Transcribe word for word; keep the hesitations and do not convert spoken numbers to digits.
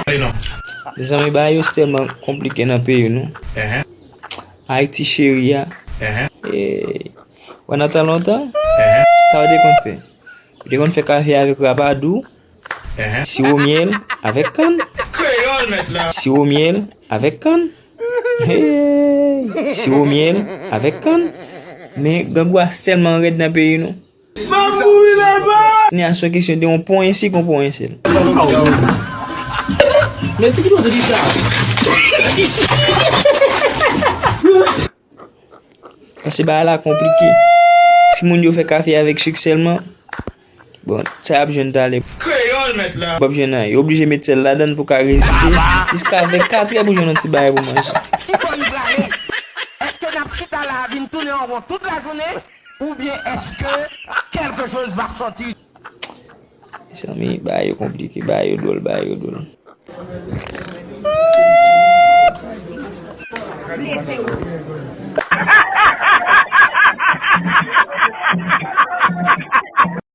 Mezanmi, bagay yo tèlman konplike nan peyi nou. Ayiti cheri a. Ey, wè nan tan lontan, sa w te konn fè? Ou te konn fè kafe avèk rapadou, siwo myèl avèk kann. Siwo myèl avèk kann. Hey, siwo myèl avèk kann. Men grangou a tèlman rèd nan peyi nou. Ni a se yon kesyon de yon ponyen sik, yon ponyen sèl. Men ti ki dwòl se ki sa? Paske bagay la konplike. Si moun yo fè kafe avèk sik sèlman, bon, sa y ap jwenn talè. Kreyòl mèt la. W ap jwenn anyen. Yo oblije met sèl ladann pou ka reziste. Jiska vennkatrè pou jwenn yon ti bagay pou manje. Ki bò nou prale? Èske n ap chita la a vin tounen an won tout lajounen? Oubyen èske quelque chose va sortir? Mezanmi, bagay yo konplike, bagay yo dwòl, bagay yo dwòl.